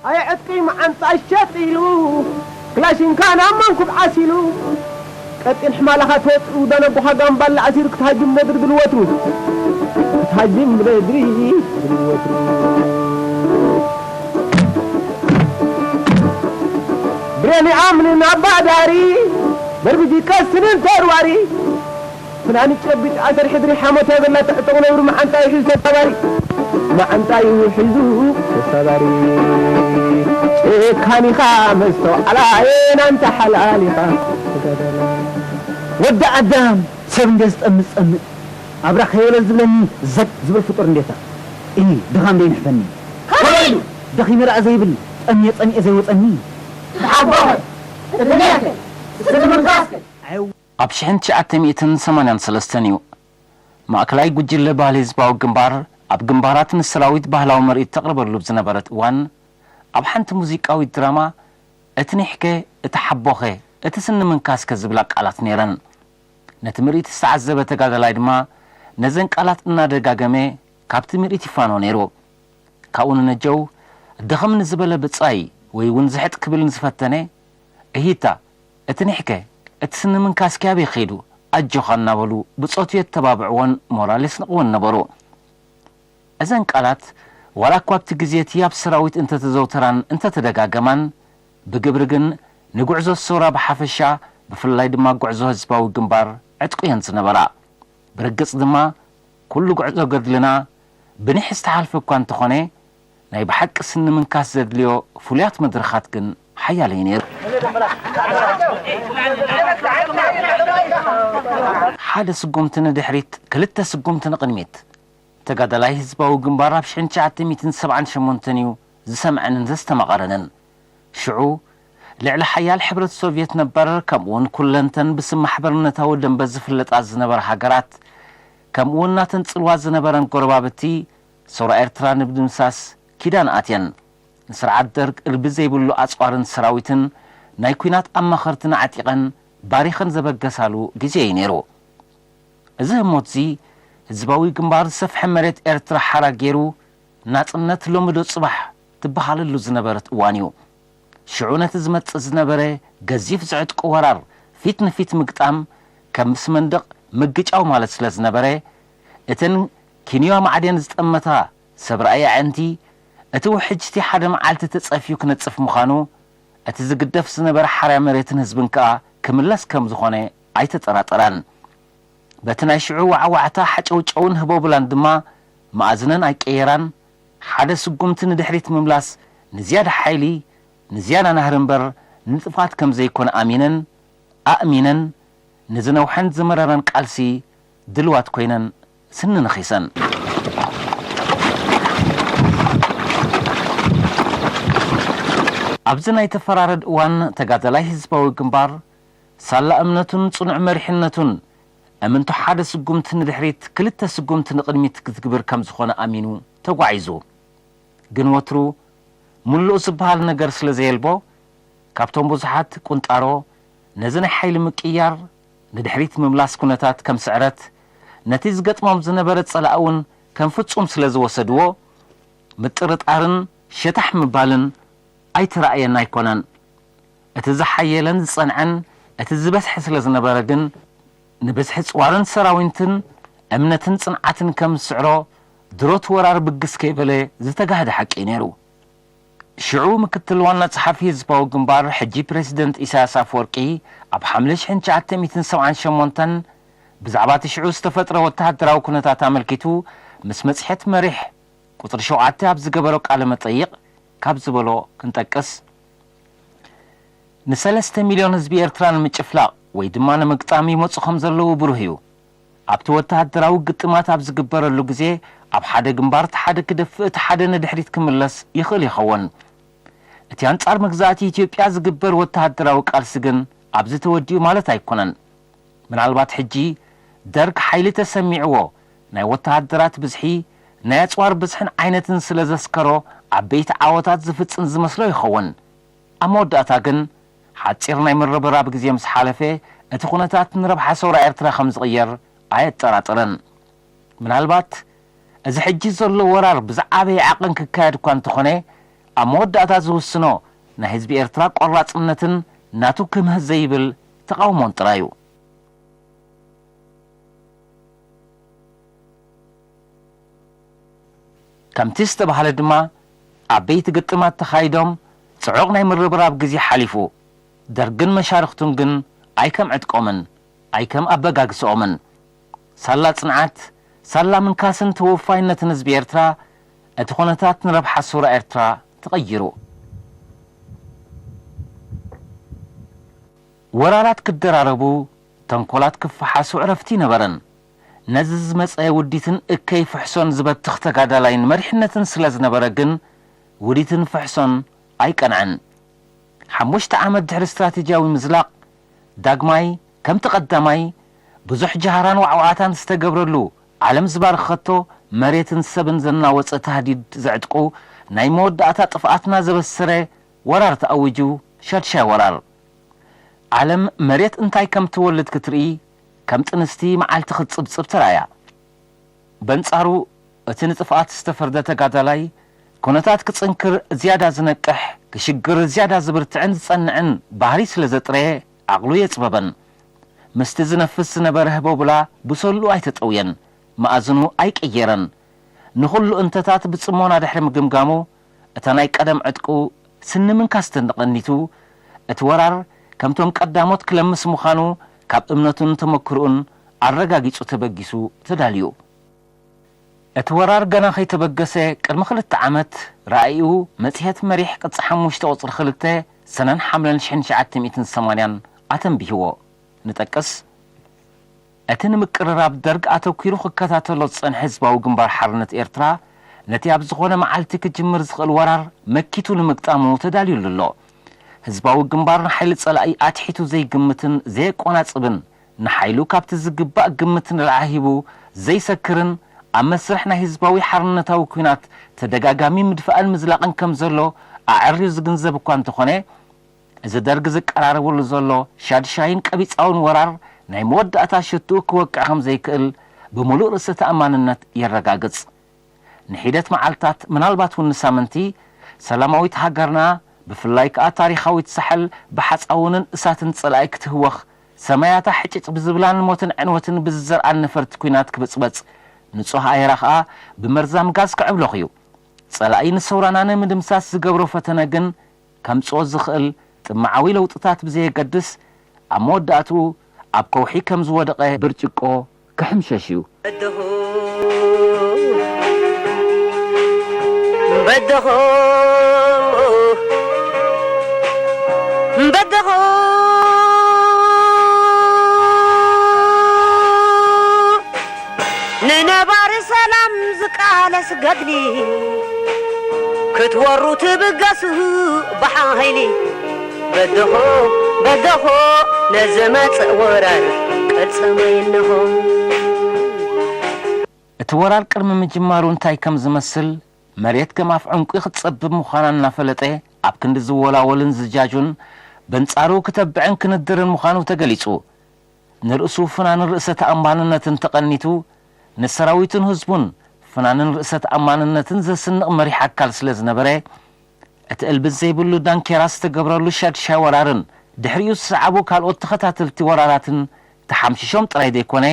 ኣየ ዕጥቂ መዓንጣ ሸጥ ኢሉ፣ ክላሽንካ ናብ መንኩብ ዓሲሉ፣ ቀጢን ሕማላኻ ተወጥሩ፣ ደነጉኻ ጋምባላ ዓሲሩ፣ ክትሃጅም መድሪ ድልወትሩ፣ ክትሃጅም መድሪ ድልወትሩ። ብሬን ይኣምንን ኣባዳሪ፣ በርብጂ ቀስንን ተርዋሪ፣ ፍናን ጨቢጥ ዓሰር ሕድሪ ሓሞት ያዘላ ተዕጠቑ ነብሪ መዓንጣ ይሕዙ ተሳባሪ፣ መዓንጣ ይሕዙ ተሳባሪ። ጭካኒኻ መስተውዓላ ኣየናንታ ሓላሊኻ። ወዲ ኣዳም ሰብ እንደ ዝጠምእ ዝጠምእ ኣብራ ከይበለ ዝብለኒ ዘግ ዝብል ፍጡር እንዴታ። እይ ድኻም ደይንሕፈኒ። ከመይ ኢሉ? ደኺመ ደኣ ዘይብል ጠምየ ጸሚኤ ዘይወጸኒ። ተሓቦኸ፣ እድሜኸ፣ ስልምንካስከ። ኣየው። ኣብ ሽሕን ትሽዓተ ሚእትን ሰማንያን ሰለስተን እዩ። ማእከላይ ጉጅለ ባህሊ ህዝባዊ ግንባር ኣብ ግንባራት ንሰራዊት ባህላዊ ምርኢት ተቕርበሉ ኣብ ዝነበረት እዋን፣ ኣብ ሓንቲ ሙዚቃዊት ድራማ፣ "እቲ ኒሕከ፣ እቲ ሓቦኸ፣ እቲ ስኒ ምንካስከ" ዝብላ ቃላት ነይረን። ነቲ ምርኢት ዝተዓዘበ ተጋዳላይ ድማ ነዘን ቃላት እናደጋገመ ካብቲ ምርኢት ይፋኖ ነይሩ። ካብኡ ንነጀው፣ ድኽም ንዝበለ ብጻይ ወይ እውን ዝሕጥ ክብል ንዝፈተነ፣ "እሂታ፣ እቲ ኒሕከ፣ እቲ ስኒ ምንካስኪ ኣበይ ከይዱ? ኣጆኻ" እናበሉ ብጾቱ የተባብዕዎን ሞራል የስንቕዎን ነበሩ። እዘን ቃላት ዋላ እኳ ኣብቲ ግዜ እቲ ኣብ ሰራዊት እንተተዘውተራን እንተተደጋገማን፣ ብግብሪ ግን ንጉዕዞ ሰውራ ብሓፈሻ፣ ብፍላይ ድማ ጉዕዞ ህዝባዊ ግንባር ዕጥቁ እየን ዝነበራ። ብርግጽ ድማ፣ ኩሉ ጉዕዞ ገድልና ብኒሕ ዝተሓልፈ እኳ እንተኾነ፣ ናይ ብሓቂ ስኒ ምንካስ ዘድልዮ ፍሉያት መድረኻት ግን ሓያል እዩ ነይሩ። ሓደ ስጉምቲ ንድሕሪት፣ ክልተ ስጉምቲ ንቕድሚት። ተጋዳላይ ህዝባዊ ግንባር ኣብ ሽሕን ትሽዓተ ሚእትን ሰብዓን ሸሞንተን እዩ ዝሰምዐንን ዘስተማቐረንን። ሽዑ፣ ልዕሊ ሓያል ሕብረት ሶቭየት ነበር፣ ከምኡውን ኩለንተን ብስም ማሕበርነታዊ ደንበ ዝፍለጣ ዝነበራ ሃገራት፣ ከምኡውን ናተን ጽልዋ ዝነበረን ጎረባብቲ፣ ሰውራ ኤርትራ ንምድምሳስ ኪዳን ኣትየን። ንስርዓት ደርግ እልቢ ዘይብሉ ኣጽዋርን ሰራዊትን ናይ ኲናት ኣማኸርትን ኣዕጢቐን ባሪኸን ዘበገሳሉ ግዜ እዩ ነይሩ። እዚ ህሞትዚ ህዝባዊ ግንባር ዝሰፍሐ መሬት ኤርትራ ሓራ ገይሩ ናጽነት ሎሚ ዶ ጽባሕ ትበሃለሉ ዝነበረት እዋን እዩ። ሽዑ ነቲ ዝመጽእ ዝነበረ ገዚፍ ዝዕጥቁ ወራር ፊት ንፊት ምግጣም ከም ምስ መንደቕ ምግጫው ማለት ስለ ዝነበረ፣ እተን ኪንዮ ማዕዴን ዝጠመታ ሰብ ራእይ ኣዕንቲ፣ እቲ ውሕጅቲ ሓደ መዓልቲ ተጸፍዩ ክነጽፍ ምዃኑ፣ እቲ ዝግደፍ ዝነበረ ሓርያ መሬትን ህዝብን ከኣ ክምለስ ከም ዝኾነ ኣይተጠራጠራን። በቲ ናይ ሽዑ ዋዕዋዕታ ሓጨውጨውን ህቦብላን ድማ መኣዝነን ኣይቀየራን። ሓደ ስጉምቲ ንድሕሪት ምምላስ ንዝያዳ ሓይሊ፣ ንዝያዳ ናህሪ እምበር ንጥፍኣት ከም ዘይኮነ ኣሚነን፣ ኣእሚነን፣ ንዝነውሐን ዝመረረን ቃልሲ ድልዋት ኮይነን ስኒ ነኺሰን። ኣብዚ ናይ ተፈራረድ እዋን ተጋዳላይ ህዝባዊ ግንባር ሳላ እምነቱን ጽኑዕ መሪሕነቱን፣ እምንቶ ሓደ ስጉምቲ ንድሕሪት ክልተ ስጉምቲ ንቕድሚት ክትግብር ከም ዝኾነ ኣሚኑ ተጓዒዙ። ግን ወትሩ ምሉእ ዝበሃል ነገር ስለ ዘየልቦ፣ ካብቶም ብዙሓት ቁንጣሮ ነዚ ናይ ሓይሊ ምቅይያር ንድሕሪት ምምላስ ኩነታት ከም ስዕረት፣ ነቲ ዝገጥሞም ዝነበረ ጸላኢ እውን ከም ፍጹም ስለ ዝወሰድዎ፣ ምጥርጣርን ሸታሕ ምባልን ኣይተራእየን ኣይኮነን። እቲ ዝሓየለን ዝጸንዐን እቲ ዝበዝሐ ስለ ዝነበረ ግን፣ ንብዝሒ ጽዋርን ሰራዊንትን እምነትን ጽንዓትን ከም ዝስዕሮ፣ ድሮት ወራር ብግስ ከይበለ ዝተጋህደ ሓቂ እዩ ነይሩ። ሽዑ ምክትል ዋና ጸሓፊ ህዝባዊ ግንባር፣ ሕጂ ፕረሲደንት ኢሳያስ ኣፈወርቂ፣ ኣብ ሓምለ ሽሕን ትሽዓተ ሚእትን ሰብዓን ሸሞንተን ብዛዕባ እቲ ሽዑ ዝተፈጥረ ወተሃደራዊ ኩነታት ኣመልኪቱ ምስ መጽሔት መሪሕ ቁጽሪ ሸውዓተ ኣብ ዝገበሮ ቃለ መጠይቕ ካብ ዝበሎ ክንጠቅስ፣ ንሰለስተ ሚልዮን ህዝቢ ኤርትራ ንምጭፍላቕ ወይ ድማ ንምግጣም ይመጹ ከም ዘለዉ ብሩህ እዩ። ኣብቲ ወተሃደራዊ ግጥማት ኣብ ዝግበረሉ ግዜ፣ ኣብ ሓደ ግንባር እቲ ሓደ ክደፍእ፣ እቲ ሓደ ንድሕሪት ክምለስ ይኽእል ይኸውን። እቲ ኣንጻር መግዛእቲ ኢትዮጵያ ዝግበር ወተሃደራዊ ቃልሲ ግን ኣብዚ ተወዲኡ ማለት ኣይኮነን። ምናልባት ሕጂ ደርግ ሓይሊ ተሰሚዕዎ ናይ ወተሃደራት ብዝሒ፣ ናይ ኣጽዋር ብዝሕን ዓይነትን ስለ ዘስከሮ፣ ዓበይቲ ዓወታት ዝፍጽም ዝመስሎ ይኸውን። ኣብ መወዳእታ ግን፣ ሓጺር ናይ ምርብራብ ግዜ ምስ ሓለፈ፣ እቲ ኩነታት ንረብሓ ሰውራ ኤርትራ ከም ዝቕየር ኣየጠራጥርን። ምናልባት፣ እዚ ሕጂ ዘሎ ወራር ብዝዓበየ ዓቐን ክካየድ እኳ እንተኾነ፣ ኣብ መወዳእታ ዝውስኖ ናይ ህዝቢ ኤርትራ ቆራጽነትን ናቱ ክምህ ዘይብል ተቓውሞን ጥራይ እዩ። ከምቲ ዝተባህለ ድማ፣ ዓበይቲ ግጥማት ተኻይዶም፣ ጽዑቕ ናይ ምርብራብ ግዜ ሓሊፉ። ደርግን መሻርኽቱን ግን ኣይከም ዕጥቆምን ኣይከም ኣበጋግስኦምን። ሳላ ጽንዓት፣ ሳላ ምንካስን ተወፋይነትን ህዝቢ ኤርትራ፣ እቲ ኩነታት ንረብሓ ሱራ ኤርትራ ተቐይሩ። ወራራት ክደራረቡ፣ ተንኮላት ክፈሓሱ ዕረፍቲ ነበረን። ነዚ ዝመጸ ውዲትን እከይ ፍሕሶን ዝበትኽ ተጋዳላይን መሪሕነትን ስለ ዝነበረ ግን፣ ውዲትን ፍሕሶን ኣይቀንዐን። ሓሙሽተ ዓመት ድሕሪ ስትራቴጂያዊ ምዝላቕ፣ ዳግማይ ከምቲ ቀዳማይ ብዙሕ ጃህራን ዋዕዋዕታን ዝተገብረሉ፣ ዓለም ዝባረኸቶ፣ መሬትን ሰብን ዘናወጸ ታህዲድ ዘዕጥቁ፣ ናይ መወዳእታ ጥፍኣትና ዘበሰረ ወራር ተኣዊጁ፣ ሻድሻይ ወራር። ዓለም መሬት እንታይ ከም ትወልድ ክትርኢ፣ ከም ጥንስቲ መዓልቲ ክትጽብጽብ ተራእያ። በንጻሩ፣ እቲ ንጥፍኣት ዝተፈርደ ተጋዳላይ፣ ኩነታት ክጽንክር ዝያዳ ዝነቅሕ፣ ክሽግር ዝያዳ ዝብርትዕን ዝጸንዕን ባህሪ ስለ ዘጥረየ፣ ዓቕሉ የጽበበን። ምስቲ ዝነፍስ ዝነበረ ህቦብላ ብሰሉ ኣይተጠውየን፣ መኣዝኑ ኣይቀየረን። ንኹሉ እንተታት ብጽሞና ድሕሪ ምግምጋሙ፣ እታ ናይ ቀደም ዕጥቁ ስኒ ምንካስ ተቐኒቱ፣ እቲ ወራር ከምቶም ቀዳሞት ክለምስ ምዃኑ ካብ እምነቱን ተመክሮኡን ኣረጋጊጹ ተበጊሱ ተዳልዩ። እቲ ወራር ገና ከይተበገሰ ቅድሚ ክልተ ዓመት ራእይኡ መጽሔት መሪሕ ቅጽ ሓሙሽተ ቁጽሪ ክልተ ሰነን ሓምለን ሽሕን ትሽዓተ ሚእትን ሰማንያን ኣተንቢህዎ። ንጠቅስ፣ እቲ ንምቅርራብ ደርግ ኣተኲሩ ክከታተሎ ዝጸንሐ ህዝባዊ ግንባር ሓርነት ኤርትራ፣ ነቲ ኣብ ዝኾነ መዓልቲ ክጅምር ዝኽእል ወራር መኪቱ ንምግጣሙ ተዳልዩሉ ኣሎ። ህዝባዊ ግንባር ንሓይሊ ጸላኢ ኣትሒቱ ዘይግምትን ዘየቆናጽብን፣ ንሓይሉ ካብቲ ዝግባእ ግምት ንላዕሊ ሂቡ ዘይሰክርን፣ ኣብ መስርሕ ናይ ህዝባዊ ሓርነታዊ ኲናት ተደጋጋሚ ምድፋእን ምዝላቕን ከም ዘሎ ኣዐርዩ ዝግንዘብ እኳ እንተኾነ፣ እዚ ደርግ ዝቀራረበሉ ዘሎ ሻድሻይን ቀቢጻውን ወራር ናይ መወዳእታ ሽትኡ ክወቅዕ ከም ዘይክእል ብምሉእ ርእሰ ተኣማንነት የረጋግጽ። ንሒደት መዓልታት፣ ምናልባት እውን ንሳምንቲ፣ ሰላማዊት ሃገርና፣ ብፍላይ ከኣ ታሪኻዊት ሳሕል ብሓጻውንን እሳትን ጸላኢ ክትህወኽ፣ ሰማያታ ሕጭጭ ብዝብላን ሞትን ዕንወትን ብዝዘርኣን ነፈርቲ ኲናት ክብጽበጽ ንጹህ ኣየራ ከኣ ብመርዛም ጋዝ ክዕብለኽ እዩ። ጸላኢ ንሰውራና ንምድምሳስ ዝገብሮ ፈተነ ግን ከምጽኦ ዝኽእል ጥምዓዊ ለውጥታት ብዘየገድስ፣ ኣብ መወዳእትኡ ኣብ ከውሒ ከም ዝወደቐ ብርጭቆ ክሕምሸሽ እዩ። በደኹ፣ በደኹ፣ በደኹ። ንነባሪ ሰላም ዝቃለስ ገድሊ ክትወሩ ትብገሱ ብሓይሊ። በደኹ፣ በደኹ፣ ነዚ መጽእ ወራር ቅልጽመይ እንሆ። እቲ ወራር ቅድሚ ምጅማሩ እንታይ ከም ዝመስል፣ መሬት ከም ኣፍ ዕንቁ ክትጸብብ ምዃና እናፈለጠ፣ ኣብ ክንዲ ዝወላወልን ዝጃጁን፣ በንጻሩ ክተብዕን ክንድርን ምዃኑ ተገሊጹ። ንርእሱ ፍናንን ርእሰ ተኣማንነትን ተቐኒቱ፣ ንሰራዊቱን ህዝቡን ፍናንን ርእሰ ተኣማንነትን ዘስንቕ መሪሕ ኣካል ስለ ዝነበረ፣ እቲ እልብስ ዘይብሉ ዳንኬራ ዝተገብረሉ ሻድሻይ ወራርን ድሕሪኡ ዝሰዓቡ ካልኦት ተኸታተልቲ ወራራትን ተሓምሺሾም ጥራይ ዘይኮነ፣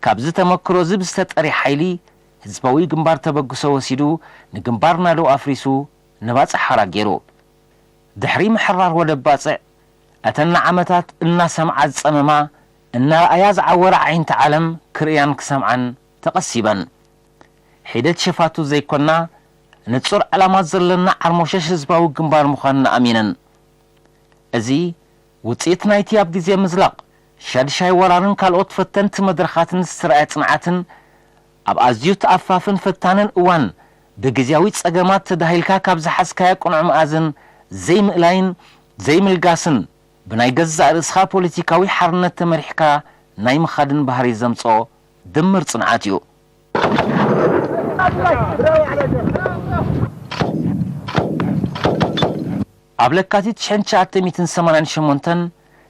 ካብዚ ተመክሮ እዚ ብዝተጠርየ ሓይሊ ህዝባዊ ግንባር ተበግሶ ወሲዱ፣ ንግንባር ናደው ኣፍሪሱ ንባጽዕ ሓራ ገይሩ። ድሕሪ ምሕራር ወደብ ባጽዕ፣ እተን ንዓመታት እናሰምዓ ዝጸመማ፣ እናረኣያ ዝዓወራ ኣዒንቲ ዓለም ክርእያን ክሰምዓን ተቐሲበን። ሒደት ሸፋቱ ዘይኮና፣ ንጹር ዕላማ ዘለና ዓርሞሸሽ ህዝባዊ ግንባር ምዃንና ኣሚነን። እዚ ውጽኢት ናይቲ ኣብ ግዜ ምዝላቕ፣ ሻድሻይ ወራርን ካልኦት ፈተንቲ መድረኻትን ዝተራእየ ጽንዓትን፣ ኣብ ኣዝዩ ተኣፋፍን ፈታንን እዋን ብግዝያዊ ጸገማት ተዳሂልካ ካብ ዝሓዝካዮ ቅኑዕ መኣዝን ዘይምእላይን ዘይምልጋስን፣ ብናይ ገዛእ ርእስኻ ፖለቲካዊ ሓርነት ተመሪሕካ ናይ ምኻድን ባህሪ ዘምጽኦ ድምር ጽንዓት እዩ። ኣብ ለካቲት ሽሕን ትሽዓተ ሚእትን ሰማንያን ሸሞንተን፣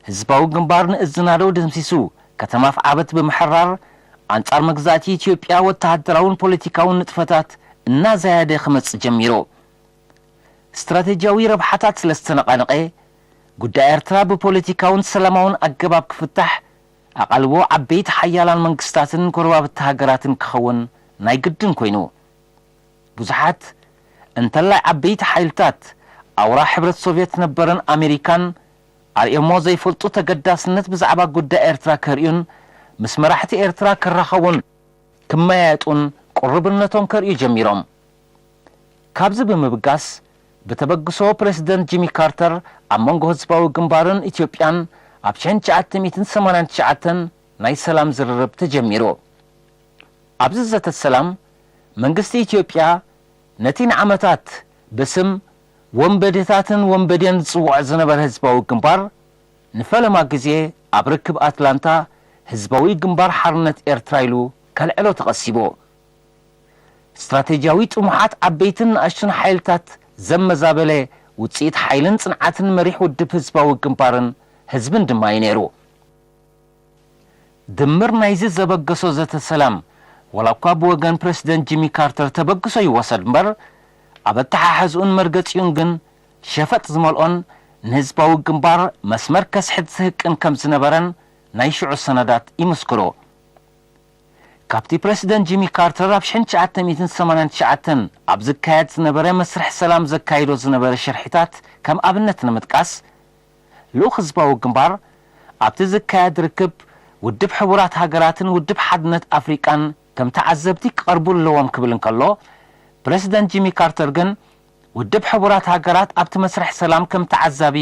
ህዝባዊ ግንባር ንእዝናዶ ደምሲሱ፣ ከተማ ኣፍዓበት ብምሕራር፣ ኣንጻር መግዛእቲ ኢትዮጵያ ወተሃደራውን ፖለቲካውን ንጥፈታት እናዘያደ ክመጽእ ጀሚሩ። ስትራቴጂያዊ ረብሓታት ስለ ዝተነቓነቐ፣ ጉዳይ ኤርትራ ብፖለቲካውን ሰላማውን ኣገባብ ክፍታሕ ኣቓልቦ ዓበይቲ ሓያላን መንግስታትን ጎረባብቲ ሃገራትን ክኸውን ናይ ግድን ኮይኑ። ብዙሓት እንተላይ ዓበይቲ ሓይልታት ኣውራ ሕብረት ሶቭየት ነበርን ኣሜሪካን ኣርእዮሞ ዘይፈልጡ ተገዳስነት ብዛዕባ ጉዳይ ኤርትራ ከርእዩን ምስ መራሕቲ ኤርትራ ክራኸቡን ክመያየጡን ቅሩብነቶም ከርእዩ ጀሚሮም። ካብዚ ብምብጋስ ብተበግሶ ፕረሲደንት ጂሚ ካርተር ኣብ መንጎ ህዝባዊ ግንባርን ኢትዮጵያን ኣብ ሽሕን ትሽዓተ ሚእትን ሰማንያን ትሽዓተን ናይ ሰላም ዝርርብ ተጀሚሩ። ኣብዚ ዘተ ሰላም መንግስቲ ኢትዮጵያ ነቲ ንዓመታት ብስም ወንበዴታትን ወንበዴን ዝጽውዖ ዝነበረ ህዝባዊ ግንባር ንፈለማ ግዜ ኣብ ርክብ ኣትላንታ ህዝባዊ ግንባር ሓርነት ኤርትራ ኢሉ ከልዕሎ ተቐሲቡ። ስትራቴጂያዊ ጥሙሓት ዓበይትን ንኣሽቱን ሓይልታት ዘመዛበለ ውጽኢት ሓይልን ጽንዓትን መሪሕ ውድብ ህዝባዊ ግንባርን ህዝብን ድማ እዩ ነይሩ። ድምር ናይዚ ዘበገሶ ዘተ ሰላም ዋላ እኳ ብወገን ፕረሲደንት ጂሚ ካርተር ተበግሶ ይወሰድ እምበር ኣብ ኣተሓሕዝኡን መርገጺኡን ግን ሸፈጥ ዝመልኦን ንህዝባዊ ግንባር መስመር ከስሕት ዝህቅን ከም ዝነበረን ናይ ሽዑ ሰነዳት ይምስክሩ። ካብቲ ፕረሲደንት ጂሚ ካርተር ኣብ ሽሕን ትሽዓተ ሚእትን ሰማንያን ትሽዓተን ኣብ ዝካየድ ዝነበረ መስርሕ ሰላም ዘካይዶ ዝነበረ ሽርሒታት ከም ኣብነት ንምጥቃስ፣ ልኡኽ ህዝባዊ ግንባር ኣብቲ ዝካየድ ርክብ ውድብ ሕቡራት ሃገራትን ውድብ ሓድነት ኣፍሪቃን ከም ተዓዘብቲ ክቐርቡ ኣለዎም ክብል እንከሎ፣ ፕረሲደንት ጂሚ ካርተር ግን ውድብ ሕቡራት ሃገራት ኣብቲ መስርሕ ሰላም ከም ተዓዛቢ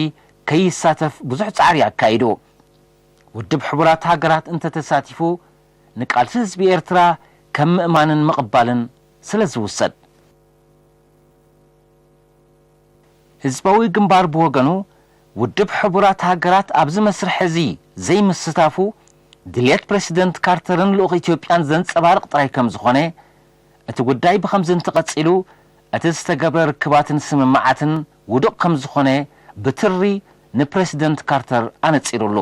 ከይሳተፍ ብዙሕ ጻዕሪ ኣካይዱ። ውድብ ሕቡራት ሃገራት እንተተሳቲፉ ንቃልሲ ህዝቢ ኤርትራ ከም ምእማንን ምቕባልን ስለ ዝውሰድ። ህዝባዊ ግንባር ብወገኑ ውድብ ሕቡራት ሃገራት ኣብዚ መስርሕ እዚ ዘይምስታፉ ድልየት ፕረሲደንት ካርተርን ልኡኽ ኢትዮጵያን ዘንጸባርቕ ጥራይ ከም ዝኾነ፣ እቲ ጉዳይ ብኸምዚ እንተቐጺሉ እቲ ዝተገብረ ርክባትን ስምምዓትን ውዱቕ ከም ዝኾነ ብትሪ ንፕረሲደንት ካርተር ኣነጺሩሉ።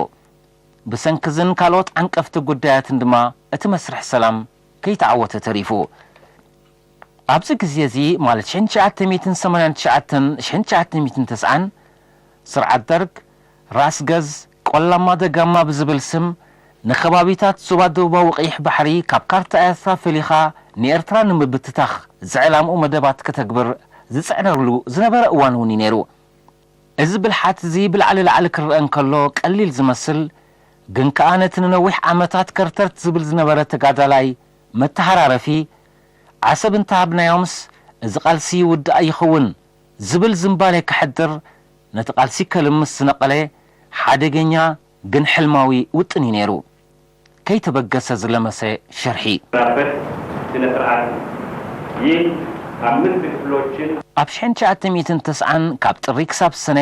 ብሰንኪ እዝን ካልኦት ዓንቀፍቲ ጉዳያትን ድማ እቲ መስርሕ ሰላም ከይተዓወተ ተሪፉ። ኣብዚ ግዜ እዚ ማለት ሽሕን ትሽዓተ ሚእትን ሰማንያን ትሽዓተን ሽሕን ትሽዓተ ሚእትን ተስዓን ስርዓት ደርግ ራስ ገዝ ቆላማ ደጋማ ብዝብል ስም ንከባቢታት ዞባ ደቡባዊ ቀይሕ ባሕሪ ካብ ካርታ ኤርትራ ፈሊኻ ንኤርትራ ንምብትታኽ ዝዕላምኡ መደባት ከተግብር ዝጽዕነሉ ዝነበረ እዋን እውን እዩ ነይሩ። እዚ ብልሓት እዚ ብላዕሊ ላዕሊ ክረአ እንከሎ ቀሊል ዝመስል፣ ግን ከኣ ነቲ ንነዊሕ ዓመታት ከርተርት ዝብል ዝነበረ ተጋዳላይ መተሃራረፊ ዓሰብ እንተሃብናዮምስ እዚ ቃልሲ ይውዳእ ይኸውን ዝብል ዝንባሌ ከሕድር፣ ነቲ ቃልሲ ከልምስ ዝነቐለ ሓደገኛ ግን ሕልማዊ ውጥን እዩ ነይሩ። ከይተበገሰ ዝለመሰ ሽርሒ። በት ስነ ስርዓት ይህ አምስት ክፍሎችን ኣብ ሽሕን ትሽዓተ ሚእትን ተስዓን ካብ ጥሪ ክሳብ ሰነ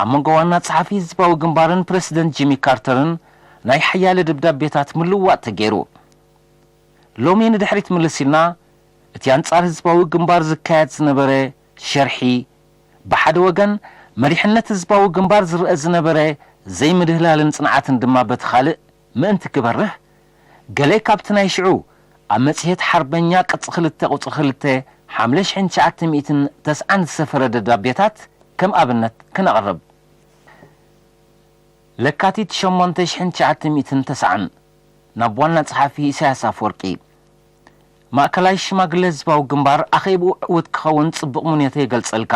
ኣብ መንጎ ዋና ጸሓፊ ህዝባዊ ግንባርን ፕረሲደንት ጂሚ ካርተርን ናይ ሓያለ ደብዳቤታት ምልውዋጥ ተገይሩ። ሎሚ ንድሕሪት ምልስ ኢልና እቲ ኣንጻር ህዝባዊ ግንባር ዝካየድ ዝነበረ ሸርሒ ብሓደ ወገን መሪሕነት ህዝባዊ ግንባር ዝረአ ዝነበረ ዘይምድህላልን ጽንዓትን ድማ በቲ ካልእ ምእንቲ ክበርህ፣ ገለ ካብቲ ናይ ሽዑ ኣብ መጽሔት ሓርበኛ ቅጺ ክልተ ቁጽሪ ክልተ ሓምለ ሽሕን ትሽዓተ ሚእትን ተስዓን ዝሰፈረ ደብዳቤታት ከም ኣብነት ክነቕርብ። ለካቲት ሸሞንተ ሽሕን ትሽዓተ ሚእትን ተስዓን ናብ ዋና ጸሓፊ ኢሳያስ ኣፈወርቂ። ማእከላይ ሽማግለ ህዝባዊ ግንባር ኣኼብኡ ዕዉት ክኸውን ጽቡቕ ምንዮተይ ይገልጸልካ።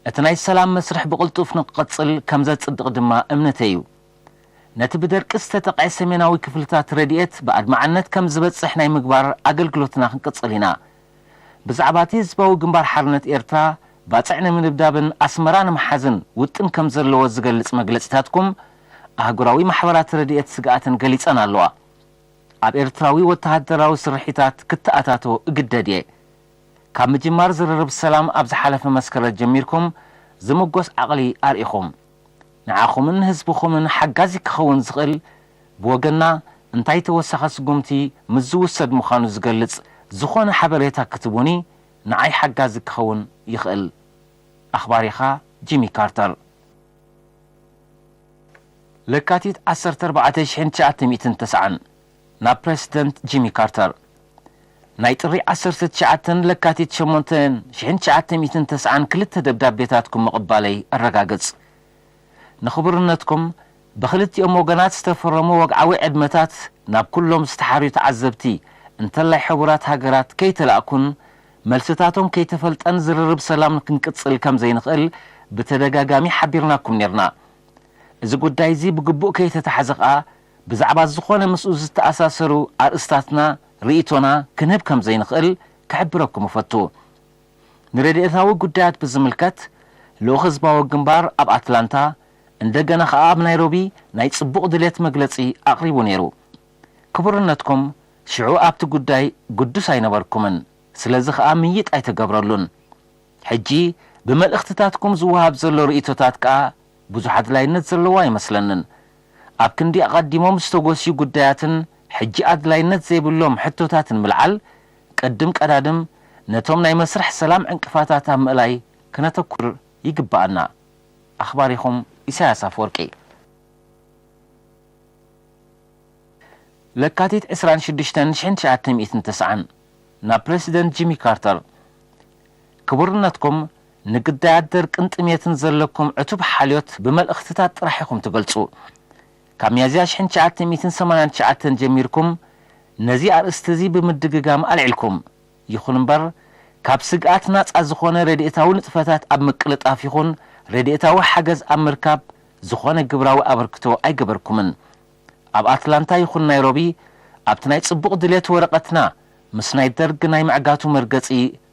እቲ ናይ ሰላም መስርሕ ብቕልጡፍ ንክቕጽል ከም ዘጽድቕ ድማ እምነተይ እዩ። ነቲ ብደርቂ ዝተጠቕዐ ሰሜናዊ ክፍልታት ረድኤት ብኣድማዕነት ከም ዝበጽሕ ናይ ምግባር ኣገልግሎትና ክንቅጽል ኢና። ብዛዕባ እቲ ህዝባዊ ግንባር ሓርነት ኤርትራ ባጽዕ ንምድብዳብን ኣስመራ ንምሓዝን ውጥን ከም ዘለዎ ዝገልጽ መግለጺታትኩም ኣህጉራዊ ማሕበራት ረድኤት ስግኣተን ገሊጸን ኣለዋ። ኣብ ኤርትራዊ ወተሃደራዊ ስርሒታት ክተኣታቶ እግደድ እየ። ካብ ምጅማር ዝርርብ ሰላም ኣብ ዝሓለፈ መስከረም ጀሚርኩም ዝምጎስ ዓቕሊ ኣርኢኹም። ንዓኹምን ንህዝብኹምን ሓጋዚ ክኸውን ዝኽእል ብወገንና እንታይ ተወሳኺ ስጉምቲ ምስ ዝውሰድ ምዃኑ ዝገልጽ ዝኾነ ሓበሬታ ክትቡኒ ንዓይ ሓጋዚ ክኸውን ይኽእል። ኣኽባሪኻ ጂሚ ካርተር። ለካቲት ዓሰርተ ኣርባዕተ ሽሕን ትሽዓተ ሚእትን ተስዓን ናብ ፕረሲደንት ጂሚ ካርተር። ናይ ጥሪ ዓሰርተ ትሽዓተ ለካቲት ሸሞንተ ሽሕን ትሽዓተ ሚእትን ተስዓን ክልተ ደብዳቤታትኩም ምቕባለይ ኣረጋግጽ። ንኽቡርነትኩም ብኽልቲኦም ወገናት ዝተፈረሙ ወግዓዊ ዕድመታት ናብ ኩሎም ዝተሓርዩ ተዓዘብቲ እንተላይ ሕቡራት ሃገራት ከይተላእኩን መልስታቶም ከይተፈልጠን ዝርርብ ሰላም ክንቅጽል ከም ዘይንኽእል ብተደጋጋሚ ሓቢርናኩም ኔርና። እዚ ጉዳይ እዚ ብግቡእ ከይተታሕዘ ከኣ ብዛዕባ ዝኾነ ምስኡ ዝተኣሳሰሩ ኣርእስታትና ርእይቶና ክንህብ ከም ዘይንኽእል ክሕብረኩም እፈቱ። ንረድኤታዊ ጉዳያት ብዝምልከት ልኡኽ ህዝባዊ ግንባር ኣብ ኣትላንታ እንደገና ከኣ ኣብ ናይሮቢ ናይ ጽቡቕ ድሌት መግለጺ ኣቕሪቡ ነይሩ። ክቡርነትኩም ሽዑ ኣብቲ ጉዳይ ግዱስ ኣይነበርኩምን፣ ስለዚ ከኣ ምይጥ ኣይተገብረሉን። ሕጂ ብመልእኽትታትኩም ዝወሃብ ዘሎ ርእይቶታት ከኣ ብዙሕ ኣድላይነት ዘለዎ ኣይመስለንን። ኣብ ክንዲ ኣቐዲሞም ዝተጎስዩ ጉዳያትን ሕጂ ኣድላይነት ዘይብሎም ሕቶታትን ምልዓል፣ ቅድም ቀዳድም ነቶም ናይ መስርሕ ሰላም ዕንቅፋታት ኣብ ምእላይ ክነተኩር ይግብኣና። ኣኽባሪኹም ኢሳያስ ኣፈወርቂ። ለካቲት ዕስራን ሽዱሽተን ሽሕን ትሽዓተ ሚእትን ተስዓን ናብ ፕረሲደንት ጂሚ ካርተር። ክቡርነትኩም ንግዳያት ደርቅን ጥሜትን ዘለኩም ዕቱብ ሓልዮት ብመልእኽትታት ጥራሕ ኢኹም ትገልጹ። ካብ ሚያዝያ ሽሕን ትሽዓተ ሚእትን ሰማንያን ትሽዓተን ጀሚርኩም ነዚ ኣርእስቲ እዚ ብምድግጋም ኣልዒልኩም። ይኹን እምበር፣ ካብ ስግኣት ናጻ ዝኾነ ረድኤታዊ ንጥፈታት ኣብ ምቅልጣፍ ይኹን ረድኤታዊ ሓገዝ ኣብ ምርካብ ዝኾነ ግብራዊ ኣበርክቶ ኣይገበርኩምን። ኣብ ኣትላንታ ይኹን ናይሮቢ ኣብቲ ናይ ጽቡቕ ድሌት ወረቐትና ምስ ናይ ደርግ ናይ ምዕጋቱ መርገጺ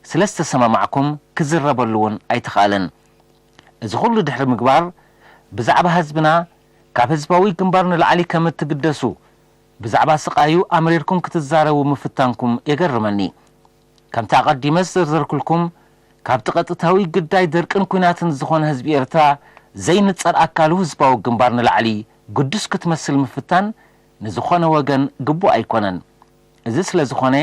ስለ ዝተሰማማዕኩም ክዝረበሉ እውን ኣይተኻእለን። እዚ ኹሉ ድሕሪ ምግባር ብዛዕባ ህዝብና ካብ ህዝባዊ ግንባር ንላዕሊ ከም እትግደሱ ብዛዕባ ስቓዩ ኣምሪርኩም ክትዛረቡ ምፍታንኩም የገርመኒ። ከምቲ ኣቐዲመ ዝዘርዘርኩልኩም ካብቲ ቀጥታዊ ግዳይ ደርቅን ኲናትን ዝኾነ ህዝቢ ኤርትራ ዘይንጸር ኣካሉ ህዝባዊ ግንባር ንላዕሊ ግዱስ ክትመስል ምፍታን ንዝኾነ ወገን ግቡእ ኣይኮነን። እዚ ስለ ዝኾነ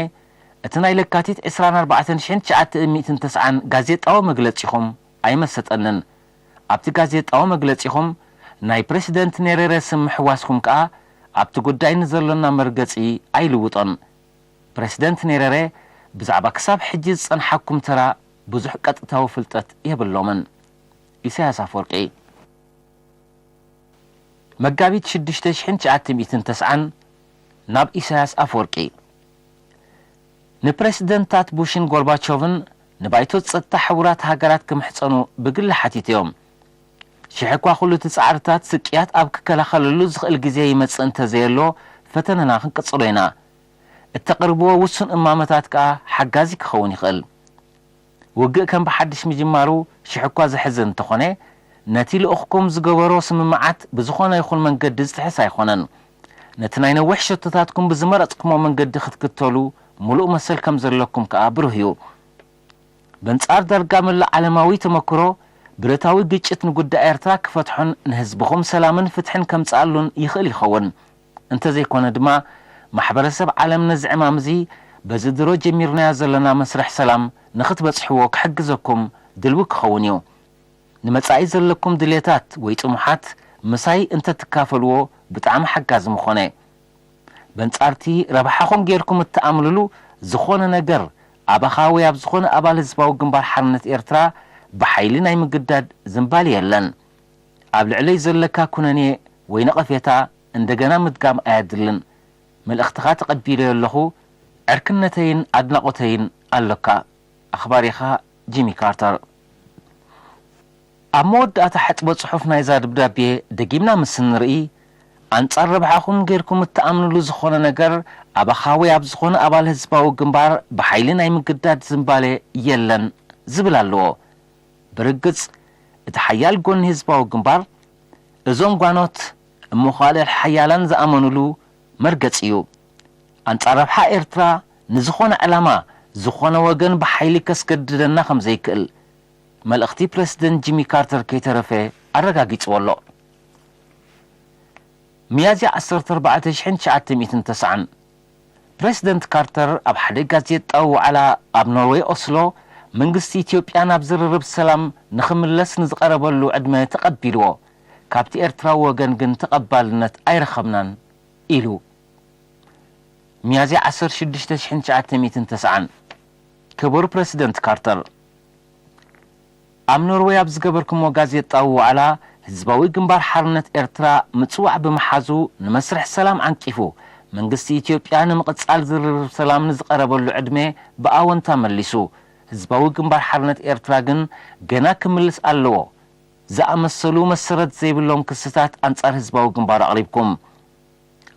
እቲ ናይ ለካቲት ዕስራን ኣርባዕተን ሽሕን ትሽዓተ ሚእትን ተስዓን ጋዜጣዊ መግለጺኹም ኣይመሰጠንን። ኣብቲ ጋዜጣዊ መግለጺኹም ናይ ፕረሲደንት ኔሬረ ስም ምሕዋስኩም ከኣ ኣብቲ ጉዳይ ንዘሎና መርገጺ ኣይልውጦን። ፕረሲደንት ኔሬረ ብዛዕባ ክሳብ ሕጂ ዝጸንሓኩም ተራ ብዙሕ ቀጥታዊ ፍልጠት የብሎምን። ኢሳያስ ኣፈወርቂ። መጋቢት ሽዱሽተ ሽሕን ትሽዓተ ሚእትን ተስዓን ናብ ኢሳያስ ኣፈወርቂ። ንፕረሲደንታት ቡሽን ጎርባቾቭን ንባይቶ ጸጥታ ሕቡራት ሃገራት ክምሕጸኑ ብግሊ ሓቲተዮም። ሽሕ እኳ ኩሉ እቲ ጻዕርታት ስቅያት ኣብ ክከላኸለሉ ዝኽእል ግዜ ይመጽእ እንተዘየሎ ፈተነና ክንቅጽሎ ኢና። እተቕርብዎ ውሱን እማመታት ከኣ ሓጋዚ ክኸውን ይኽእል። ውግእ ከም ብሓድሽ ምጅማሩ ሽሕ እኳ ዘሕዝን እንተኾነ፣ ነቲ ልኡኽኩም ዝገበሮ ስምምዓት ብዝኾነ ይኹን መንገዲ ዝጥሕስ ኣይኮነን። ነቲ ናይ ነዊሕ ሸቶታትኩም ብዝመረጽኩሞ መንገዲ ክትክተሉ ምሉእ መሰል ከም ዘለኩም ከኣ ብሩህ እዩ። በንጻር ዳርጋ መላእ ዓለማዊ ተመክሮ፣ ብረታዊ ግጭት ንጉዳይ ኤርትራ ክፈትሖን ንህዝብኹም ሰላምን ፍትሕን ከምጽኣሉን ይኽእል ይኸውን። እንተዘይኮነ ድማ፣ ማሕበረሰብ ዓለም ነዚ ዕማም እዚ በዚ ድሮ ጀሚርናዮ ዘለና መስርሕ ሰላም ንኽትበጽሕዎ ክሕግዘኩም ድልዊ ክኸውን እዩ። ንመጻኢ ዘለኩም ድሌታት ወይ ጥሙሓት ምሳይ እንተትካፈልዎ ብጣዕሚ ሓጋዚ ምኾነ። በንጻርቲ ረብሓኹም ጌርኩም እትኣምንሉ ዝኾነ ነገር ኣባኻ ወይ ኣብ ዝኾነ ኣባል ህዝባዊ ግንባር ሓርነት ኤርትራ ብሓይሊ ናይ ምግዳድ ዝንባሌ የለን። ኣብ ልዕለይ ዘለካ ኩነኔ ወይ ነቐፌታ እንደገና ምድጋም ኣየድልን። መልእኽትኻ ተቐቢለዮ ኣለኹ። ዕርክነተይን ኣድናቖተይን ኣሎካ። ኣኽባሪኻ ጂሚ ካርተር። ኣብ መወዳእታ ሕጥበ ጽሑፍ ናይዛ ደብዳቤ ደጊምና ምስ እንርኢ፣ ኣንጻር ረብሓኹም ጌርኩም እትኣምንሉ ዝኾነ ነገር ኣባኻ ወይ ኣብ ዝኾነ ኣባል ህዝባዊ ግንባር ብሓይሊ ናይ ምግዳድ ዝንባሌ የለን ዝብል ኣለዎ። ብርግጽ፣ እቲ ሓያል ጎኒ ህዝባዊ ግንባር፣ እዞም ጓኖት እሞ ካልእ ሓያላን ዝኣመኑሉ መርገጺ እዩ። ኣንጻር ረብሓ ኤርትራ ንዝኾነ ዕላማ ዝኾነ ወገን ብሓይሊ ከስገድደና ከም ዘይክእል፣ መልእኽቲ ፕረሲደንት ጂሚ ካርተር ከይተረፈ ኣረጋጊጽዎ ኣሎ። ሚያዝያ ዓሰርተ ኣርባዕተ ሽሕን ትሽዓተ ሚእትን ተስዓን፣ ፕረሲደንት ካርተር ኣብ ሓደ ጋዜጣዊ ዋዕላ ኣብ ኖርወይ ኦስሎ፣ መንግስቲ ኢትዮጵያ ናብ ዝርርብ ሰላም ንኽምለስ ንዝቐረበሉ ዕድመ ተቐቢልዎ፣ ካብቲ ኤርትራዊ ወገን ግን ተቐባልነት ኣይረኸብናን ኢሉ። ሚያዝያ ዓሰርተ ሽዱሽተ ሽሕን ትሽዓተ ሚእትን ተስዓን። ክቡር ፕረሲደንት ካርተር፣ ኣብ ኖርወይ ኣብ ዝገበርኩሞ ጋዜጣዊ ዋዕላ፣ ህዝባዊ ግንባር ሓርነት ኤርትራ ምጽዋዕ ብምሓዙ፣ ንመስርሕ ሰላም ዓንቂፉ፣ መንግስቲ ኢትዮጵያ ንምቕጻል ዝርርብ ሰላም ንዝቐረበሉ ዕድመ ብኣወንታ መሊሱ። ህዝባዊ ግንባር ሓርነት ኤርትራ ግን ገና ክምልስ ኣለዎ ዝኣመሰሉ መሰረት ዘይብሎም ክስታት ኣንጻር ህዝባዊ ግንባር ኣቕሪብኩም።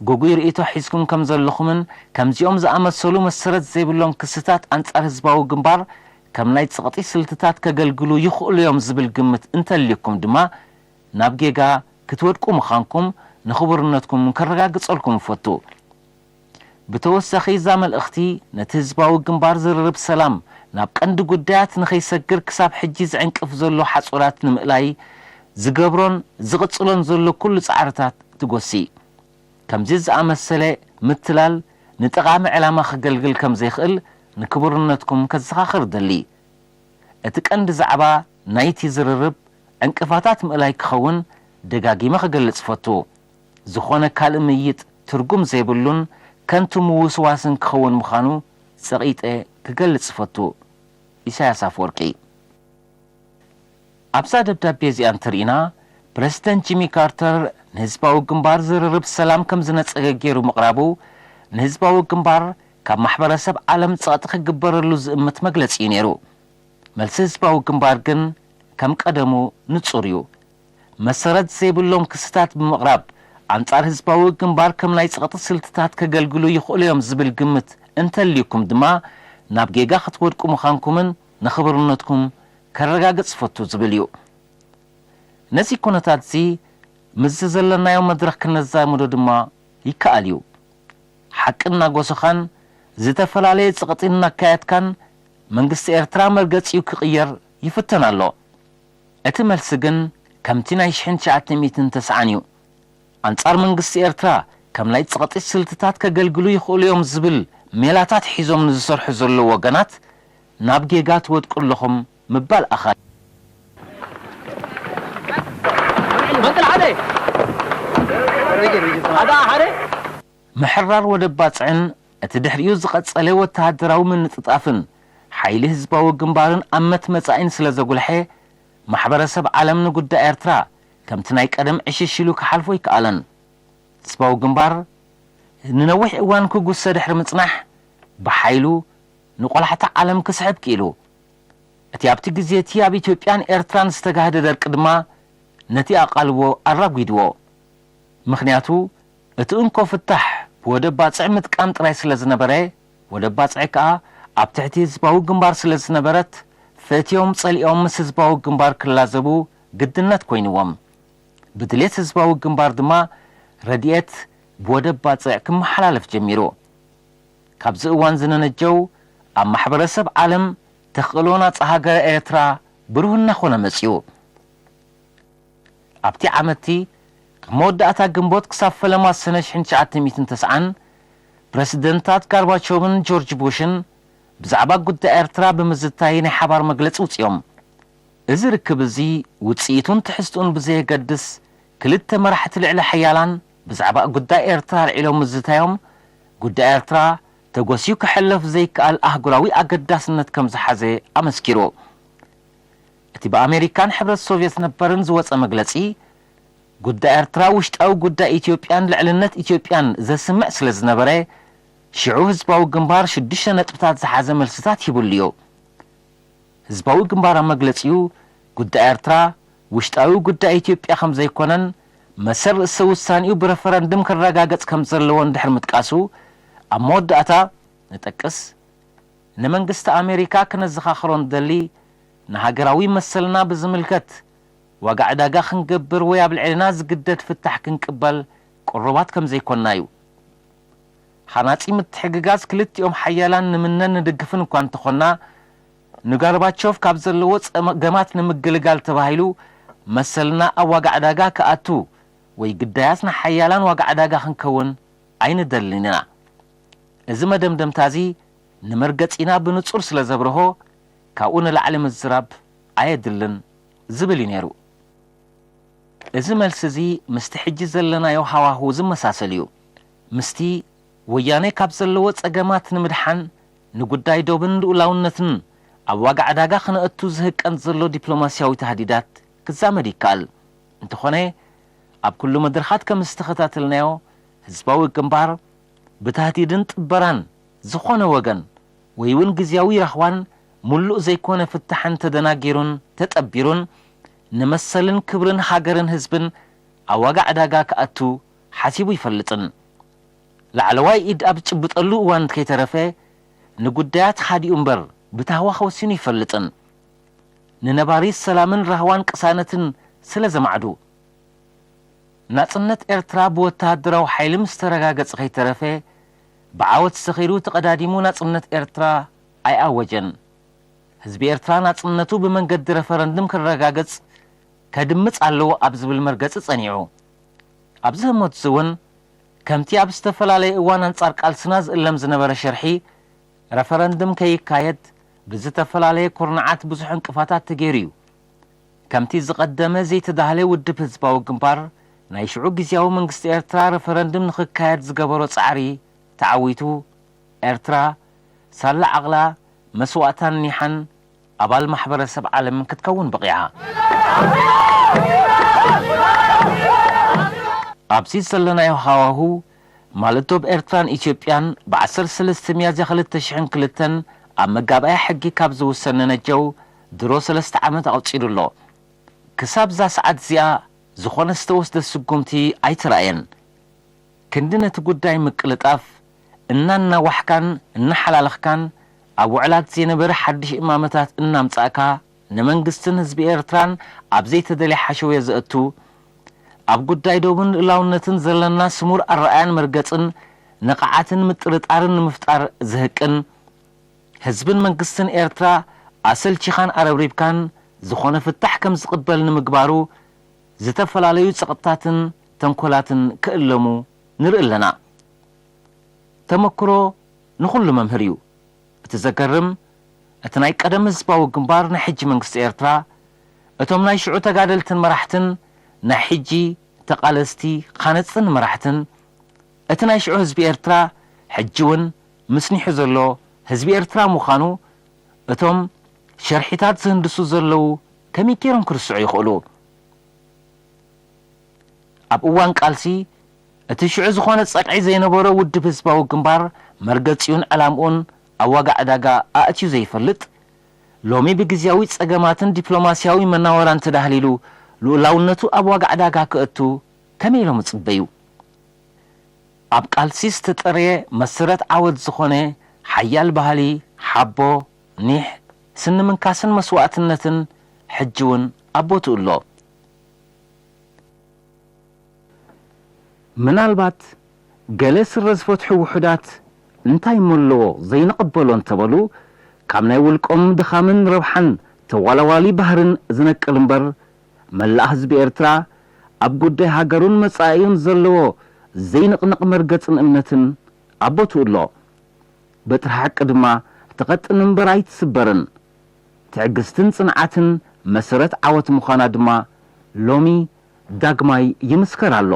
ግጉይ ርእይቶ ሒዝኩም ከም ዘለኹምን ከምዚኦም ዝኣመሰሉ መሰረት ዘይብሎም ክስታት ኣንጻር ህዝባዊ ግንባር ከም ናይ ጸቕጢ ስልትታት ከገልግሉ ይኽእሉ እዮም ዝብል ግምት እንተልዩኩም ድማ ናብ ጌጋ ክትወድቁ ምዃንኩም ንኽቡርነትኩም ከረጋግጸልኩም እፈቱ። ብተወሳኺ እዛ መልእኽቲ ነቲ ህዝባዊ ግንባር ዝርርብ ሰላም ናብ ቀንዲ ጉዳያት ንኸይሰግር ክሳብ ሕጂ ዝዕንቅፍ ዘሎ ሓጹራት ንምእላይ ዝገብሮን ዝቕጽሎን ዘሎ ኩሉ ጻዕርታት ትጎሲ። ከምዚ ዝኣመሰለ ምትላል ንጠቓሚ ዕላማ ከገልግል ከም ዘይክእል ንክቡርነትኩም ከዘኻኽር እደሊ። እቲ ቀንዲ ዛዕባ ናይቲ ዝርርብ ዕንቅፋታት ምእላይ ክኸውን ደጋጊመ ክገልጽ እፈቱ። ዝኾነ ካልእ ምይይጥ ትርጉም ዘይብሉን ከንቱ ምውስዋስን ክኸውን ምዃኑ ጸቒጠ ክገልጽ እፈቱ። ኢሳያስ ኣፈወርቂ። ኣብዛ ደብዳቤ እዚኣ እንተርኢና፣ ፕረሲደንት ጂሚ ካርተር ንህዝባዊ ግንባር ዝርርብ ሰላም ከም ዝነጸገ ገይሩ ምቕራቡ፣ ንህዝባዊ ግንባር ካብ ማሕበረሰብ ዓለም ጸቕጢ ክግበረሉ ዝእምት መግለጺ እዩ ነይሩ። መልሲ ህዝባዊ ግንባር ግን ከም ቀደሙ ንጹር እዩ። መሰረት ዘይብሎም ክስታት ብምቕራብ፣ ኣንጻር ህዝባዊ ግንባር ከም ናይ ጸቕጢ ስልትታት ከገልግሉ ይኽእሉ እዮም ዝብል ግምት እንተልዩኩም ድማ፣ ናብ ጌጋ ክትወድቁ ምዃንኩምን ንኽብርነትኩም ከረጋግጽ እፈቱ ዝብል እዩ። ነዚ ኩነታት እዚ ምስዚ ዘለናዮ መድረኽ ክነዛምዶ ድማ ይከኣል እዩ። ሓቂ እናጎሰኻን ዝተፈላለየ ጸቕጢ እናካየድካን መንግስቲ ኤርትራ መርገጺኡ ክቕየር ይፍተን ኣሎ። እቲ መልሲ ግን ከምቲ ናይ ሽሕን ትሽዓተ ሚእትን ተስዓን እዩ። ኣንጻር መንግስቲ ኤርትራ ከም ናይ ጸቕጢ ስልትታት ከገልግሉ ይኽእሉ እዮም ዝብል ሜላታት ሒዞም ንዝሰርሑ ዘለዉ ወገናት ናብ ጌጋ ትወድቁ ኣለኹም ምባል ኣኻሊ። መቅል ሓደ ኣዳ ሓደ ምሕራር ወደብ ባጽዕን እቲ ድሕሪኡ ዝቐጸለ ወተሃደራዊ ምንጥጣፍን ሓይሊ ህዝባዊ ግንባርን ኣመት መጻኢን ስለ ዘጉልሐ፣ ማሕበረሰብ ዓለም ንጉዳይ ኤርትራ ከምቲ ናይ ቀደም ዕሽሽ ኢሉ ክሓልፎ ኣይከኣለን። ህዝባዊ ግንባር ንነዊሕ እዋን ክጉሰ ድሕሪ ምጽናሕ፣ ብሓይሉ ንቆላሕታ ዓለም ክስሕብ ክኢሉ። እቲ ኣብቲ ግዜ እቲ ኣብ ኢትዮጵያን ኤርትራን ዝተጋህደ ደርቂ ድማ ነቲ ኣቓልቦ ኣራጒድዎ። ምኽንያቱ፣ እቲ እንኮ ፍታሕ ብወደብ ባጽዕ ምጥቃም ጥራይ ስለ ዝነበረ፣ ወደብ ባጽዕ ከኣ ኣብ ትሕቲ ህዝባዊ ግንባር ስለ ዝነበረት፣ ፈትዮም ጸሊኦም ምስ ህዝባዊ ግንባር ክላዘቡ ግድነት ኮይንዎም። ብድሌት ህዝባዊ ግንባር ድማ ረድኤት ብወደብ ባጽዕ ክመሓላለፍ ጀሚሩ። ካብዚ እዋን ዝነነጀው ኣብ ማሕበረሰብ ዓለም ተኽእሎ ናጻ ሃገረ ኤርትራ ብሩህ እናኾነ መጺኡ። ኣብቲ ዓመትቲ ካብ መወዳእታ ግንቦት ክሳብ ፈለማ ሰነ ሽሕን ትሽዓተ ሚእትን ተስዓን ፕረሲደንታት ጋርባቾቭን ጆርጅ ቡሽን ብዛዕባ ጉዳይ ኤርትራ ብምዝታይ ናይ ሓባር መግለጺ ውጽዮም። እዚ ርክብ እዚ ውጽኢቱን ትሕዝትኡን ብዘየገድስ ክልተ መራሕቲ ልዕለ ሓያላን ብዛዕባ ጉዳይ ኤርትራ ኣልዒሎም ምዝታዮም ጉዳይ ኤርትራ ተጎስዩ ክሕለፍ ዘይከኣል ኣህጉራዊ ኣገዳስነት ከም ዝሓዘ ኣመስኪሩ። እቲ ብኣሜሪካን ሕብረት ሶቭየት ነበርን ዝወጸ መግለጺ፣ ጉዳይ ኤርትራ ውሽጣዊ ጉዳይ ኢትዮጵያን ልዕልነት ኢትዮጵያን ዘስምዕ ስለ ዝነበረ፣ ሽዑ ህዝባዊ ግንባር ሽዱሽተ ነጥብታት ዝሓዘ መልስታት ሂቡሉ እዩ። ህዝባዊ ግንባር ኣብ መግለጺኡ፣ ጉዳይ ኤርትራ ውሽጣዊ ጉዳይ ኢትዮጵያ ከም ዘይኮነን፣ መሰል ርእሰ ውሳኔኡ ብረፈረንድም ክረጋገጽ ከም ዘለዎን ድሕሪ ምጥቃሱ፣ ኣብ መወዳእታ ንጠቅስ፣ ንመንግስቲ ኣሜሪካ ክነዘኻኽሮ ንደሊ፣ ንሃገራዊ መሰልና ብዝምልከት ዋጋ ዕዳጋ ክንገብር ወይ ኣብ ልዕልና ዝግደድ ፍታሕ ክንቅበል ቅሩባት ከም ዘይኮንና እዩ። ሃናጺ ምትሕግጋዝ ክልቲኦም ሓያላን ንምነን ንድግፍን እኳ እንተኾንና፣ ንጋርባቾቭ ካብ ዘለዎ ጸገማት ንምግልጋል ተባሂሉ መሰልና ኣብ ዋጋ ዕዳጋ ክኣቱ ወይ ግዳያት ንሓያላን ዋጋ ዕዳጋ ክንከውን ኣይንደልን ኢና። እዚ መደምደምታ እዚ ንመርገጺና ብንጹር ስለ ዘብርሆ፣ ካብኡ ንላዕሊ ምዝራብ ኣየድልን ዝብል እዩ ነይሩ። እዚ መልሲ እዚ ምስቲ ሕጂ ዘለናዮ ሃዋህው ዝመሳሰል እዩ። ምስቲ ወያነ ካብ ዘለዎ ጸገማት ንምድሓን ንጉዳይ ዶብን ልኡላውነትን ኣብ ዋጋ ዕዳጋ ክነእቱ ዝህቀን ዘሎ ዲፕሎማስያዊ ታህዲዳት ክዛመድ ይከኣል። እንተኾነ፣ ኣብ ኩሉ መድረኻት ከም ዝተኸታተልናዮ፣ ህዝባዊ ግንባር ብታህዲድን ጥበራን ዝኾነ ወገን ወይ እውን ግዝያዊ ራህዋን ሙሉእ ዘይኮነ ፍታሕን ተደናጊሩን ተጠቢሩን ንመሰልን ክብርን ሃገርን ህዝብን ኣብ ዋጋ ዕዳጋ ክኣቱ ሓሲቡ ይፈልጥን። ላዕለዋይ ኢድ ኣብ ዝጭብጠሉ እዋን ከይተረፈ ንጉዳያት ሓዲኡ እምበር ብታህዋኽ ወሲኑ ይፈልጥን። ንነባሪ ሰላምን ራህዋን ቅሳነትን ስለ ዘማዕዱ። ናጽነት ኤርትራ ብወተሃደራዊ ሓይሊ ምስ ተረጋገጸ ከይተረፈ ብዓወት ሰኺሩ ተቐዳዲሙ ናጽነት ኤርትራ ኣይኣወጀን። ህዝቢ ኤርትራ ናጽነቱ ብመንገዲ ረፈረንድም ክረጋገጽ ከድምጽ ኣለዎ ኣብ ዝብል መርገጺ ጸኒዑ። ኣብዚ ህሞት እዚ እውን ከምቲ ኣብ ዝተፈላለየ እዋን ኣንጻር ቃልስና ዝእለም ዝነበረ ሸርሒ ረፈረንድም ከይካየድ ብዝተፈላለየ ኩርናዓት ብዙሕ ዕንቅፋታት ተገይሩ እዩ። ከምቲ ዝቐደመ ዘይተዳህለ ውድብ ህዝባዊ ግንባር ናይ ሽዑ ግዝያዊ መንግስቲ ኤርትራ ረፈረንድም ንኽካየድ ዝገበሮ ጻዕሪ ተዓዊቱ ኤርትራ ሳላ ዓቕላ መስዋእታን ኒሓን ኣባል ማሕበረሰብ ዓለም ክትከውን በቒዓ። ኣብዚ ዘለናዮ ሃዋሁ ማለት ዶብ ኤርትራን ኢትዮጵያን ብ ዓሰርተ ሰለስተ ሚያዝያ ክልተ ሽሕን ክልተን ኣብ መጋባእያ ሕጊ ካብ ዝውሰን ነጀው ድሮ ሰለስተ ዓመት ኣቑጺሩ ኣሎ። ክሳብ እዛ ሰዓት እዚኣ ዝኾነ ዝተወስደ ስጉምቲ ኣይተራእየን። ክንዲ ነቲ ጉዳይ ምቅልጣፍ እናናዋሕካን እናሓላለኽካን ኣብ ውዕላት ዘይነበረ ሓድሽ እማመታት እናምጻእካ ንመንግስትን ህዝቢ ኤርትራን ኣብ ዘይተደልየ ሓሸውየ ዘእቱ፣ ኣብ ጉዳይ ዶብን ልኡላውነትን ዘለና ስሙር ኣረኣያን መርገጽን ንቕዓትን ምጥርጣርን ንምፍጣር ዝህቅን፣ ህዝብን መንግስትን ኤርትራ ኣሰልቺኻን ኣረብሪብካን ዝኾነ ፍታሕ ከም ዝቕበል ንምግባሩ ዝተፈላለዩ ጸቕጥታትን ተንኮላትን ክእለሙ ንርኢ ኣለና። ተመክሮ ንኹሉ መምህር እዩ። እቲ ዘገርም፣ እቲ ናይ ቀደም ህዝባዊ ግንባር ናይ ሕጂ መንግስቲ ኤርትራ፣ እቶም ናይ ሽዑ ተጋደልትን መራሕትን፣ ናይ ሕጂ ተቓለስቲ፣ ኻነጽትን መራሕትን፣ እቲ ናይ ሽዑ ህዝቢ ኤርትራ፣ ሕጂ እውን ምስኒሑ ዘሎ ህዝቢ ኤርትራ ምዃኑ፣ እቶም ሸርሒታት ዝህንድሱ ዘለዉ ከመይ ገይሮም ክርስዑ ይኽእሉ? ኣብ እዋን ቃልሲ፣ እቲ ሽዑ ዝኾነ ጸግዒ ዘይነበሮ ውድብ ህዝባዊ ግንባር መርገጺኡን ዕላምኡን ኣብ ዋጋ ዕዳጋ ኣእትዩ ዘይፈልጥ፣ ሎሚ ብግዝያዊ ጸገማትን ዲፕሎማስያዊ መናወራን ተዳህሊሉ ልኡላውነቱ ኣብ ዋጋ ዕዳጋ ክእቱ ከመይ ኢሎም ይጽበዩ? ኣብ ቃልሲ ዝተጠርየ መሰረት ዓወት ዝኾነ ሓያል ባህሊ፣ ሓቦ፣ ኒሕ፣ ስኒ ምንካስን መስዋእትነትን ሕጂ እውን ኣብ ቦትኡ ኣሎ። ምናልባት ገለ ስረ ዝፈትሑ ውሑዳት እንታይ እሞ ኣለዎ ዘይንቕበሎ እንተበሉ፣ ካብ ናይ ውልቆም ድኻምን ረብሓን ተዋላዋሊ ባህርን ዝነቅል እምበር፣ መላእ ህዝቢ ኤርትራ ኣብ ጉዳይ ሃገሩን መጻኢኡን ዘለዎ ዘይንቕነቕ መርገጽን እምነትን ኣብ ቦትኡ ኣሎ። በትሪ ሓቂ ድማ ትቐጥን እምበር ኣይትስበርን። ትዕግስትን ጽንዓትን መሰረት ዓወት ምዃና ድማ ሎሚ ዳግማይ ይምስከር ኣሎ።